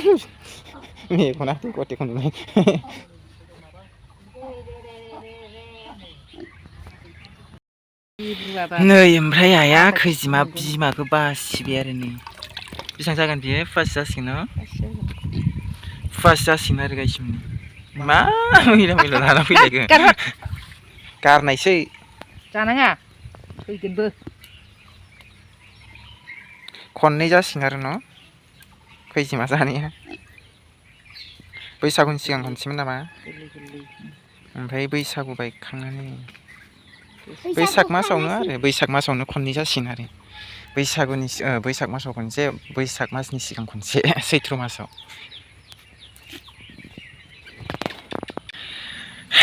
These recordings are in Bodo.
मेगना गथेखौ नुनाय नै ओमफ्राय आइया खैजिमा बिमाखौ बासिबाय आरो नै बेसेबां जागोन बियो फार्स्ट जासिगोन न फार्स्ट जासिगोन आरो गायसिमनि मा मैला मैला लाना फैलायगोन गारनायसै जानाङा फैगोनबो खननै जासिगोन आरो न' खैजिमा जानाया बैसागुनि सिगां खनसेमोन नामा ओमफ्राय बैसागु बायखांनानै बैसाग मासावनो आरो बैसाग मासावनो खननै जासिगोन आरो बैसागुनि बैसाग मासाव खनसे बैसाग मासनि सिगां खनसे सैथ्र' मासाव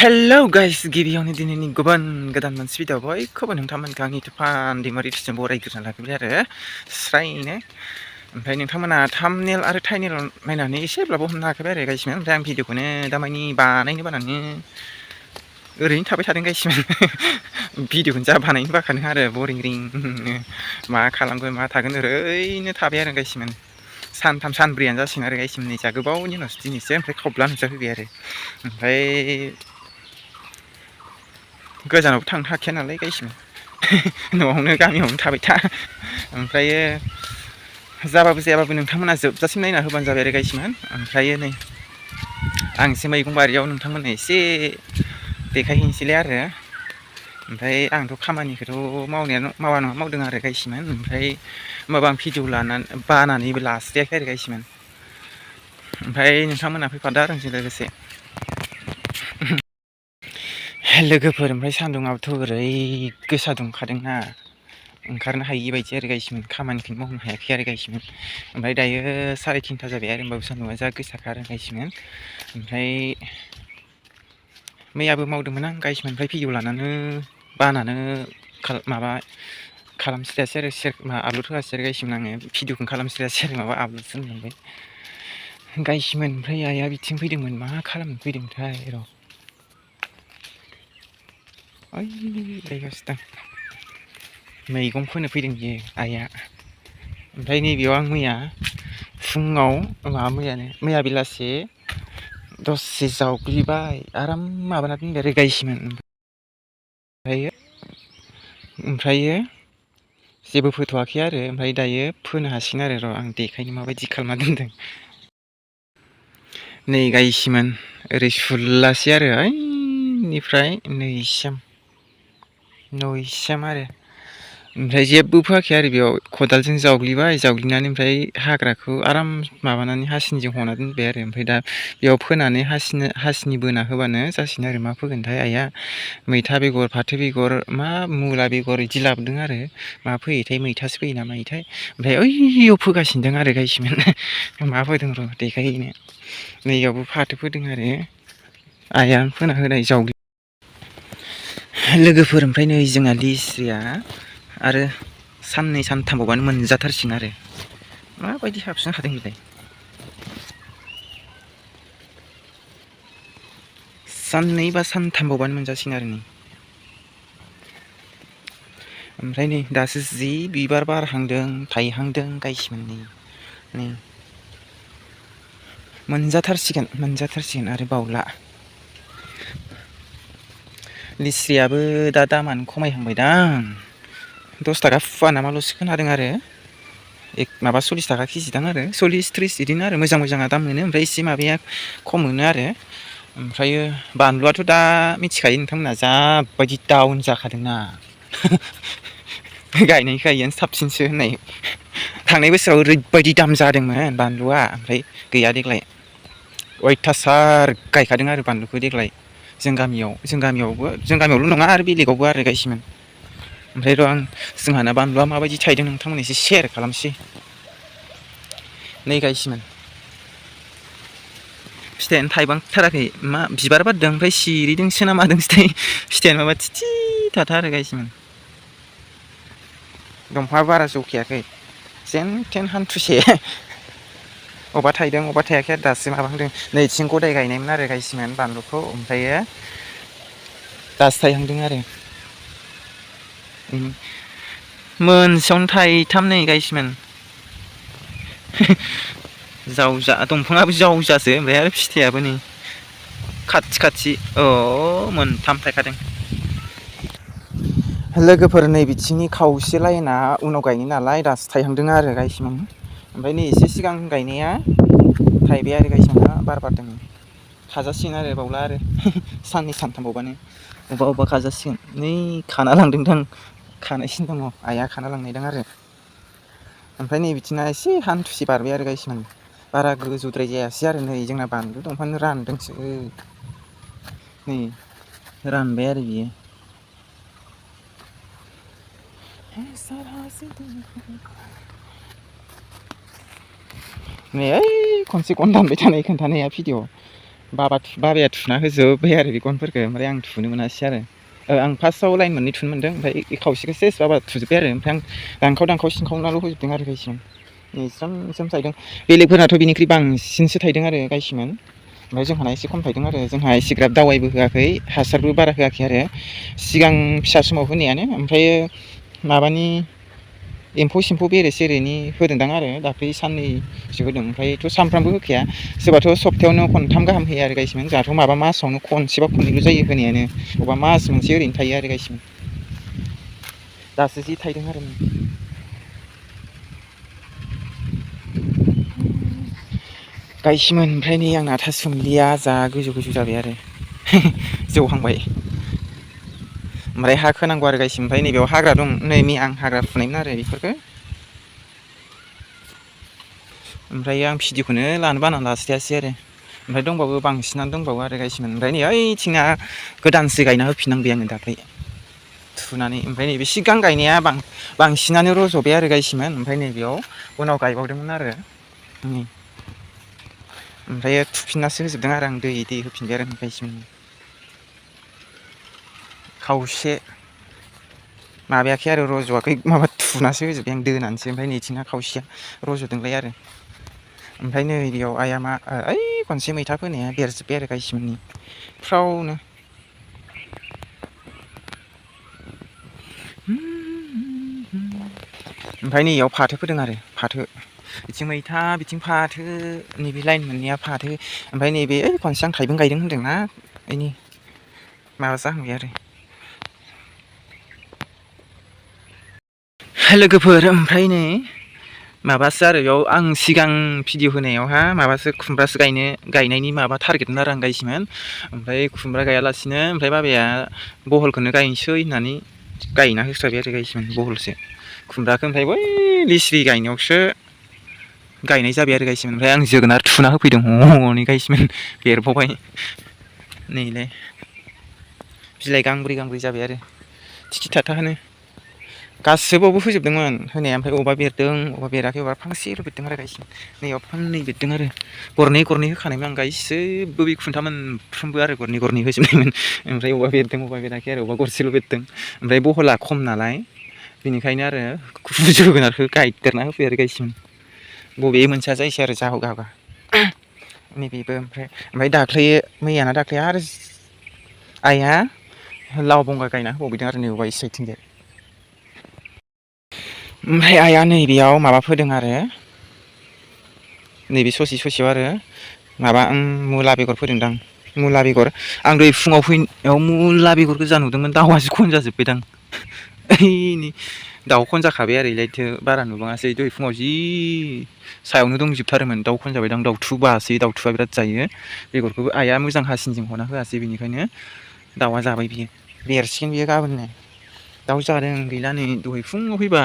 हेलौ गाइस गिबियावनो दिनैनि गुबुन गोदान मोनसे भिडिअ बयखौबो नोंथांमोनखौ आंनि तुफान दैमारिजों बरायग्रोना लाफैबाय आरो स्रायनो ओमफ्राय नोंथांमोना थाम्बनेल आरो टाइटेल नायनानै एसेब्लाबो हमनो हाखाबाय आरो गाइसमोन ओमफ्राय आं भिडिअखौनो दामानि बानायनो बानानै ओरैनो थाबाय थादों गाइसमोन भिडिअखौनो जा बानायनो बाखादों आरो बरिं रिं मा खालामगोन मा थागोन ओरैनो थाबाय आरो गाइसमोन सानथाम सानब्रैयानो जासिगोन आरो गाइसमोन नै जा गोबावनि उनावसो दिनैसो ओमफ्राय खब्ला नुजाफैबाय आरो ओमफ्राय गोजानावबो थांनो हाखाया नालाय गाइसमोन न'आवनो गामियावनो थाबाय था ओमफ्रायो जाबाबो जायाबाबो नोंथांमोना जोबजासिम नायना होबानो जाबाय आरो गाइसमोन ओमफ्रायो नै आं एसे मैगं बारियाव नोंथांमोननो एसे देखायहैनोसैलाय आरो ओमफ्राय आंथ' खामानिखौथ' मावनाया मावा नङा मावदों आरो गाइसमोन ओमफ्राय होमबाबो आं भिडिअ लानानै बानानैबो लास्रायाखै आरो गाइसमोन ओमफ्राय नोंथांमोना फैफादो आरो आंजों लोगोसे लोगोफोर ओमफ्राय सान्दुङाबोथ' ओरै गोसा दुंखादोंना ओंखारनो हायि बायदि आरो गाइसमोन खामानिखौनो मावनो हायाखै आरो गाइसमोन ओमफ्राय दायो 3:30 जाबाय आरो होमबाबो सान्दुङा जा गोसाखा आरो गाइसमोन ओमफ्राय मैयाबो मावदोंमोन आं गाइसमोन ओमफ्राय भिडिअ लानानै बानानो माबा खालामस्रायासै आरो आपल'ड होआसै आरो गाइसमोन आङो भिडिअखौनो खालामस्रायासै आरो माबा आपल'डसो होनलांबाय गाइसमोन ओमफ्राय आइया बिथिं फैदोंमोन मा खालामनो फैदोंथाय र' ओइ लायगासिनो दं मैगं फोनो फैदों बियो आइया ओमफ्राय नैबेयाव आं मैया फुङाव मैया बेलासे दसे जावग्लिबाय आराम माबाना दोनबाय आरो गाइसमोन ओमफ्रायो जेबो फोथ'वाखै आरो ओमफ्राय दायो फोनो हासिगोन आरो र' आं देखायनो माबायदि खालामना दोनदों नै गाइसमोन ओरै सुरलासै आरो ओइनिफ्राय नैसिम आरो ओमफ्राय जेबो फोआखै आरो बेयाव खदालजों जावग्लिबाय जावग्लिनानै ओमफ्राय हाग्राखौ आराम माबानानै हासिनिजों हना दोनबाय आरो ओमफ्राय दा बेयाव फोनानै हासिनि बोना होबानो जासिगोन आरो मा फोगोनथाय आइया मैथा बेगर फाथो बेगर मा मुला बेगर बिदि लाबोदों आरो मा फोयोथाय मैथासो फोयो ना मायोथाय ओमफ्राय ओइयाव फोगासिनो दं आरो गाइसमोन मा फोदों र' देखायहैनो नैयावबो फाथो फोदों आरो आइया फोना होनाय जावग्लि लोगोफोर ओमफ्राय नै जोंहा लिस्रिया आरो साननै सानथामबावबानो मोनजाथारसिगोन आरो माबायदि हाबसोना थादों बेलाय साननै बा सानथामबावबानो मोनजासिगोन आरो नै ओमफ्राय नै दासो जि बिबार बारहांदों थायहांदों गाइसमोन नै मोनजाथारसिगोन आरो बावला लिस्रियाबो दा दामानो खमायहांबायदां 10 थाखा फुवा नामाल'सो खोनादों आरो माबा 40 थाखा केजि दां आरो 40-30 बिदिनो आरो मोजाङा दाम मोनो ओमफ्राय एसे माबाया खम मोनो आरो ओमफ्रायो बानलुआथ' दा मिथिखायो नोंथांमोना जाबायदि डाउन जाखादोंना गायनायनिख्रुय इयानो साबसिनसो होननाय थांनाय बोसोराव ओरैबायदि दाम जादोंमोन बानलुआ ओमफ्राय गैया देग्लाय अयथासार गायखादों आरो बानलुखौ देग्लाय जों गामियावल' नङा आरो बेलेगावबो आरो गायसमोन ओमफ्राय र' आं जोंहाना बानलुआ माबायदि थायदों नोंथांमोननो एसे सेयार खालामसै नै गाइसमोन फिथाइयानो थाइबांथाराखै मा बिबार बारदों ओमफ्राय सिरिदोंसो ना मादोंसोथाय फिथाइयानो माबा थिथि थाथा आरो गाइसमोन दंफाङा बारा जौखायाखै जेन थेन हान्थुसे अबा थायदों अबा थायाखै आरो दासो माबाहांदों नैथिं गदाय गायनायमोन आरो गाइसमोन बानलुखौ ओमफ्रायो दासो थायहांदों आरो मोनसेयावनो थाइथाम नै गाइसमोन जावजा दंफाङाबो जावजासो ओमफ्राय आरो फिथाइयाबो नै खाथि मोनथाम थायखादों। लोगोफोर नै बिथिंनि खावसे लाइना उनाव गायनो नालाय दासो थायहांदों आरो गायसिमाव। ओमफ्राय नै एसे सिगां गायनाया थाइबाय आरो गायसिमा बार बारदों। खाजासिगोन आरो बावला आरो साननै सानथाम बावबानो अबेबा खाजासिगोन। नै खाना लांदोंदां खानायसिनो दङ आइआ खाना लांनायदों आरो। ओमफ्राय नै बिथिंना एसे हान्थुसे बारबाय आरो गायसिमा बारा गोजौद्राय जायासै आरो नै जोंना बानलु दंफां रानदोंसो नै रानबाय आरो बियो। नै ओइ खनसे गन दानबाय थानाय खोन्थानाया भिडिअ बाबाया थुना होजोब्बाय आरो बे गनफोरखौ ओमफ्राय आं थुनो मोनासै आरो आं फार्स्टआव लाइन मोननै थुनो मोनदों ओमफ्राय खावसेखौ सेस बाबा थुजोब्बाय आरो ओमफ्राय आं दानखाव सिनखावनाल' होजोबदों आरो गायसिम नै स्रां स्रां थायदों। बेलेगफोरनाथ' बिनिख्रुइ बांसिनसो थायदों आरो गायसिमोन ओमफ्राय जोंहाना एसे खम थायदों आरो जोंहा एसेग्राब दावायबो होआखै हासारबो बारा होआखै आरो सिगां फिसा समाव होनायानो ओमफ्रायो माबानि एम्फौ सेम्फौ बेरे सेरेनि होदोंदां आरो दाख्लै साननैसो होदों ओमफ्रायथ' सानफ्रामबो होखाया सोरबाथ' सप्तायावनो खनथाम गाहाम होयो आरो गायसिमोन जोंहाथ' माबा मासावनो खनसेबा खननैल' जायो होनायानो अबा मास मोनसे ओरैनो थायो आरो गायसिमोन दासो जि थायदों आरो गायसिमोन ओमफ्राय नै आंना थासुमलिया जा गोजौ गोजौ जाबाय आरो जौहांबाय ओमफ्राय हा खोनांगौ आरो गायसिम ओमफ्राय नैबेयाव हाग्रा दं नै आं हाग्रा फुनायमोन आरो बेफोरखौ ओमफ्राय आं भिडिअखौनो लानो बानानै लास्लायासै आरो ओमफ्राय दंबावो बांसिनानो दंबावो आरो गायसिमोन ओमफ्राय नै ओइथिंना गोदानसो गायना होफिननांबाय आङो दाख्लै थुनानै ओमफ्राय नैबे सिगां गायनाया बांसिनानो रज'बाय आरो गायसिमोन ओमफ्राय नैबेयाव उनाव गायबावदोंमोन आरो ओमफ्राय थुफिननासो होजोबदों आरो आं दै होफिनबाय आरो गायसिमोन खावसे माबायाखै आरो रज'वाखै माबा थुनासो होजोब्बाय आं दोनानैसो ओमफ्राय नैथिंना खावसेया रज'दोंलाय आरो ओमफ्राय नै बेयाव आइया मा ओइ खनसे मैथा फोनाया बेरजोब्बाय आरो गायसिमोननि फ्रावनो ओमफ्राय नैयाव फाथो फोदों आरो फाथो बिथिं मैथा बिथिं फाथो नैबे लाइन मोननैया फाथो ओमफ्राय नैबे खनसे आं थाइबें गायदों होनदोंना बेनि माबा जाहांबाय आरो लोगोफोर ओमफ्राय नै माबासो आरो बेयाव आं सिगां भिडिअ होनायावहा माबासो खुमब्रासो गायनायनि माबा टारगेटमोन आरो आं गायसिमोन ओमफ्राय खुमब्रा गायालासिनो ओमफ्राय बाबाया बहलखौनो गायनोसै होननानै गायना होस्रायबाय आरो गायसिमोन बहलसो खुमब्राखौ ओमफ्राय बै लिस्रि गायनायावसो गायनाय जाबाय आरो गायसिमोन ओमफ्राय आं जोगोनार थुना होफैदों हनै गायसिमोन बेरबावबाय नैलाय बिलाइ गांब्रै जाबाय आरो थिथि थाथा होनो गासिबावबो होजोबदोंमोन होनाया ओमफ्राय अबेबा बेरदों अबेबा बेराखै अबेबा फांसेल' बेरदों आरो गायसिम नैयाव फांनै बेरदों आरो गरनै होखानायमोन आं गायसोबो बे खुन्था मोनफ्रोमबो आरो गरनै होजोबनायमोन ओमफ्राय अबेबा बेरदों अबेबा बेराखै आरो अबेबा गरसेल' बेरदों ओमफ्राय बहला खम नालाय बेनिखायनो आरो जोगोनारखौ गायदेरना होफैयो आरो गायसिमोन बबे मोनसेया जायसै आरो जाहोगा नैबेबो ओमफ्राय दाख्लै मैयाना दाख्लै आरो आइया लाव बंगा गायना होबावदों आरो नै अबेबा इसे साइडथिंजाय ओमफ्राय आइया नैबेयाव माबा फोदों आरो नैबे ससेयाव आरो माबा मुला बेगर फोदोंदां मुला बेगर आं दहाय फुङाव फैनायाव मुला बेगर गोजा नुदोंमोन दाउआसो खनजाजोब्बायदां ओइनै दाउ खनजाखाबाय आरो इलायथो बारा नुबाङासै दहाय फुङाव जि सायावनो दंजोबथारोमोन दाउ खनजाबायदां दाउथु बासै दाउथुआ बिराद जायो बेगरखौबो आइया मोजां हासिनजों हना होआसै बेनिखायनो दाउआ जाबाय बियो बेरसिगोन बियो गाबोननो दाउ जादों गैला नै दहाय फुङाव फैबा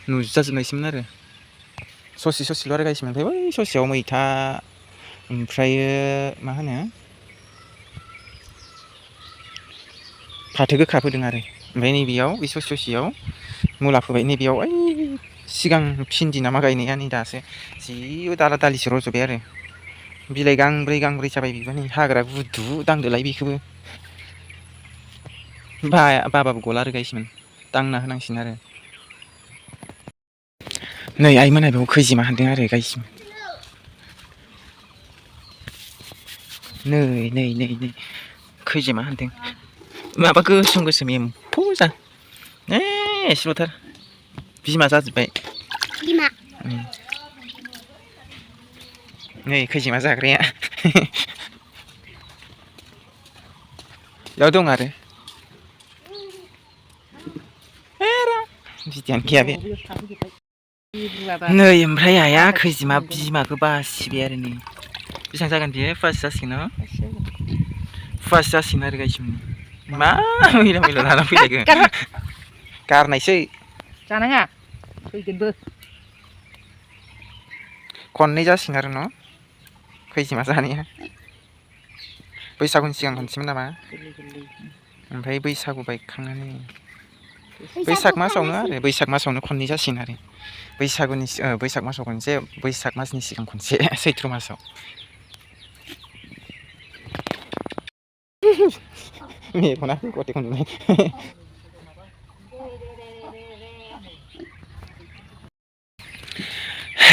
नुजाजोबनायसोमोन आरो ससेल' आरो गायसिमोन ओमफ्राय बै ससेयाव मैथा ओमफ्रायो मा होनो फाथो गोखा फोदों आरो ओमफ्राय नैबेयाव बे ससेयाव मुला फोबाय नैबेयाव ओइ सिगां भिन्दि नामा गायनाया नै दासो जि दाला दालिसो रज'बाय आरो बिलाइ गांब्रै जाबाय बेबो नै हाग्रा गुदु दांदोलाय बेखौबो बाबाबो गला आरो गायसिमोन दांना होनांसिगोन आरो नै आइमोना बेयाव खैजिमा हानदों आरो गायसिम नै खैजिमा हानदों माबा गोसोम एम्फौ जा एसेल'थार बिमा जाजोब्बाय नै खैजिमा जाग्राया बेयाव दं आरो बिदियानो गैया बे नै ओमफ्राय आइया खैजिमा बिमाखौ बासिबाय आरो नै बेसेबां जागोन बेयो फार्स्ट जासिगोन न फार्स्ट जासिगोन आरो गायसिम मा मैला मैला लाना फैलायगोन गारनायसै जानाङा फैगोनबो खननै जासिगोन आरो न खैजिमा जानाया बैसागुनि सिगां खनसेमोन नामा ओमफ्राय बैसागु बायखांनानै बैसाग मासावनो आरो बैसाग मासावनो खननै जासिगोन आरो बैसागुनि बैसाग मासाव खनसे बैसाग मासनि सिगां खनसे सैथ्र मासाव मेगना गथेखौ नुनाय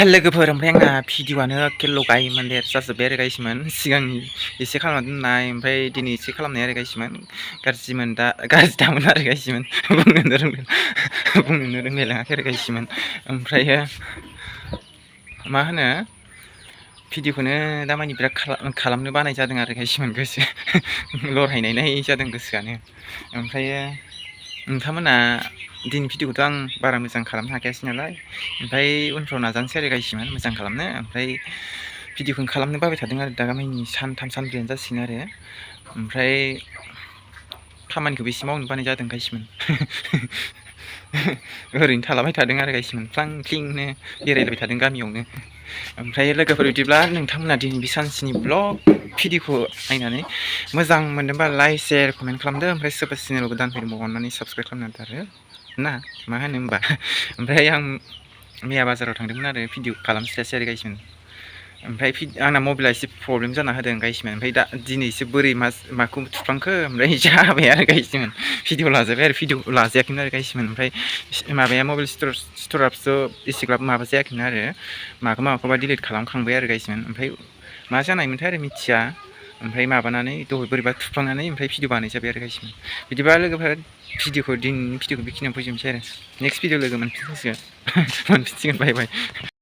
लोगोफोर ओमफ्राय आंना भिडिअ'आनो किल' गायोमोन देर जाजोब्बाय आरो गायसोमोन सिगांनि एसे खालामना दोननाय ओमफ्राय दिनै एसे खालामनाय आरो गायसोमोन गाज्रिमोन दा गाज्रि दामोन आरो गायसोमोन बुंनोनो रोंलायलाङाखै आरो गायसोमोन ओमफ्रायो मा होनो भिडिअ'खौनो दामानि बिराद खालामनो बानाय जादों आरो गायसोमोन गोसो लरहायनाय जादों गोसोआनो ओमफ्रायो नोंथांमोना दिनै भिडिअखौथ' आं बारा मोजां खालामनो हाखायासै नालाय ओमफ्राय उनफ्राव नाजानोसै आरो गायसोमोन मोजां खालामनो ओमफ्राय भिडिअखौनो खालामनो बाबाय थादों आरो दा गामिनि सानथाम सानब्रैयानो जासिगोन आरो ओमफ्राय खामानिखौबो एसे मावनो बानाय जादों गायसोमोन ओरैनो थालाबाय थादों आरो गायसोमोन फ्लां फ्लिंनो बेरायलायबाय थादों गामियावनो ओमफ्राय लोगोफोर बिदिब्ला नोंथांमोना दिनै बे सानसेनि ब्लग भिडिअखौ नायनानै मोजां मोनदोंबा लाइक शेयार कमेन्ट खालामदो ओमफ्राय सोरबा चेनेल गोदान फैदोंबा अननानै साबस्क्राइब खालामना दोन ना मा होनो होमबा ओमफ्राय आं मैया बाजाराव थांदोंमोन आरो भिडिअ खालामस्लायसै आरो गायसोमोन ओमफ्राय आंना मबाइला एसे प्रब्लेम जाना होदों गायसोमोन ओमफ्राय दा दिनैसो बोरै माखौ थुफ्लांखो ओमफ्राय जाबाय आरो गायसोमोन भिडिअ लाजाबाय आरो भिडिअ लाजायाखैमोन आरो गायसोमोन ओमफ्राय माबाया मबाइल स्ट'राबोसो एसेग्राब माबा जायाखैमोन आरो माखौबा डिलिट खालामखांबाय आरो गायसोमोन ओमफ्राय मा जानायमोनथाय आरो मिथिया ओमफ्राय माबानानै दहाय बोरैबा थुफ्लांनानै ओमफ्राय भिडिअ बानायजाबाय आरो गायसोमोन बिदिबा लोगोफोर दिनैनि भिडिअखौ बेखिनियाव फोजोबनोसै आरो नेक्स्ट भिडिअ लोगो मोनफिनसिगोन बाय बाय